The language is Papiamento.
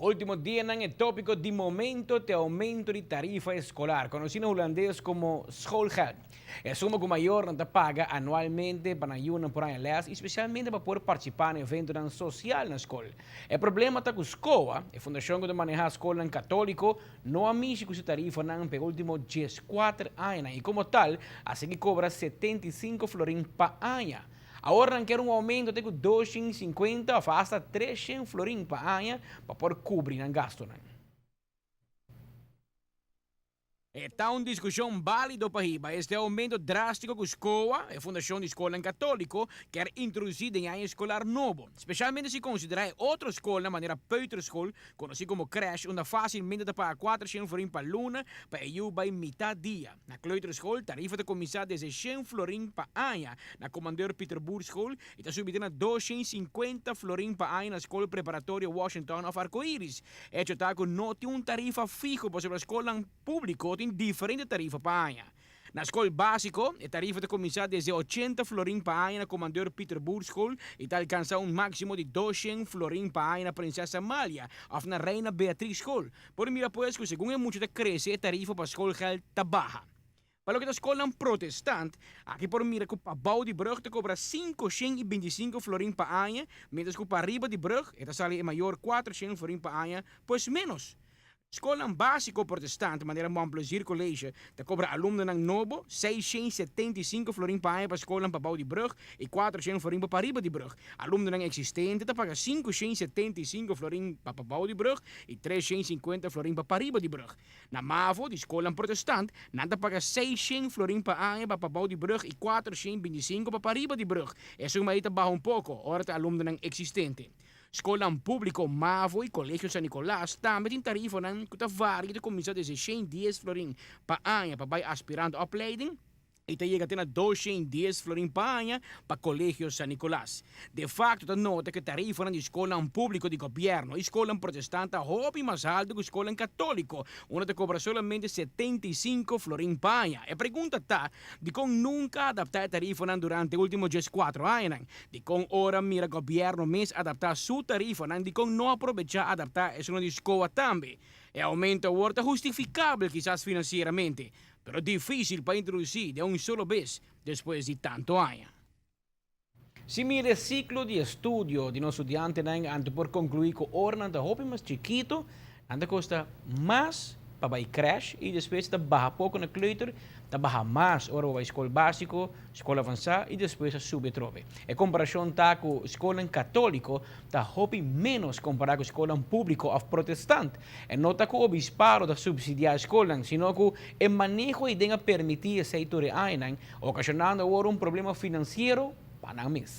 Ultimo dianan e topico di momento ta e aumento di tarifa escolar, conoci na Hulandes como schoolgeld. E suma cu mayornan ta paga anualmente pa nan yunan por haña les y specialmente pa por participa na eventonan social na scol. E problema ta cu SCOA, e fundacion cu ta maneha scolnan catolico, no a mishi cu su tarifanan pa e ultimo 14 añanan y como tal a sigui cobra 75 florin pa aña. Awor nan kier un aumento te ku 250 òf asta 300 florin pa aña pa por kubri nan gastunan. E ta un diskushon bálido pa hiba este aumento drástiko ku SCOA, e fundashon di skolnan katóliko, kier introdusí den e aña eskolar nobo, spesialmente si konsiderá e otro skolnan manera peuterschool, konosí komo crèche, unda fásilmente ta paga 400 florin pa luna pa e yu bai mitá dia. Na kleuterschool tarifa ta kuminsá desde 100 florin pa aña, na Commandeur Pieter Boer School i ta subi te na 250 florin pa aña na Skol Preparatorio Washington òf Arcoiris. Echo ta ku no tin un tarifa fiho pasobra skolnan públiko tin diferente tarifa pa aña. Na skol básiko e tarifa ta kuminsá desde 80 florin pa aña na Commandeur Pieter Boer School i ta alkansá un máksimo di 200 florin pa aña na Prinsesa Amalia òf na Reina Beatrix School. Por mira pues ku segun e mucha ta krese e tarifa pa skolgeld ta baha. Pa loke ta skolnan protestant, aki por mira ku pabou di brug ta kobra 525 florin pa aña, mientras ku pariba di brug e ta sali e mayor 400 florin pa aña, pues menos. Skolnan básiko protestant manera Mon Plaisir College ta kobra alumnonan nobo 675 florin pa aña pa skolnan pabou di brug i 400 florin pa pariba di brug. Alumnonan eksistente ta paga 575 florin pa pabou di brug i 350 florin pa pariba di brug. Na Mavo, di skolnan protestant, nan ta paga 600 florin pa aña pa pabou di brug i 425 pa pariba di brug. E suma ei ta baha un poko ora ta alumnonan eksistente. Skolnan públiko Mavo i Kolegio San Nicolas tambe tin tarifanan ku ta varia ta kuminsá desde 110 florin pa aña pa bai aspirant opleiding i ta yega te na 210 florin pa aña pa Kolegio San Nicolas. De fakto ta nota ku e tarifanan di skolnan públiko di gobièrnu i skolnan protestant ta hopi mas haltu ku skolnan katóliko, unda ta kobra solamente 75 florin pa aña. E pregunta ta, dikon nunka a adaptá e tarifanan durante e último 14 añanan? Dikon ora mira gobièrnu mes adaptá su tarifanan, dikon no a probechá adaptá esunnan di SCOA tambe? E oumento awor ta hustifikabel kisas finansieramente, pero difísil pa introdusí den un solo bes despues di tantu aña. Si mira e siklo di estudio di nos studiantenan anto por konkluí ku ora nan ta hopi mas chikitu, nan ta kosta mas pa bai crèsh i despues ta baha poko na kleuter, ta baha mas ora bo bai skol básiko, skol avansá i despues a subi atrobe. E komparashon ta ku skolnan katóliko ta hopi ménos kompará ku skolnan públiko òf protestant. E no ta ku obispado ta supsidiá e skolnan, sino ku e maneho ei den a permití esei tur e añanan, okashonando awor un problema finansiero pa nan mes.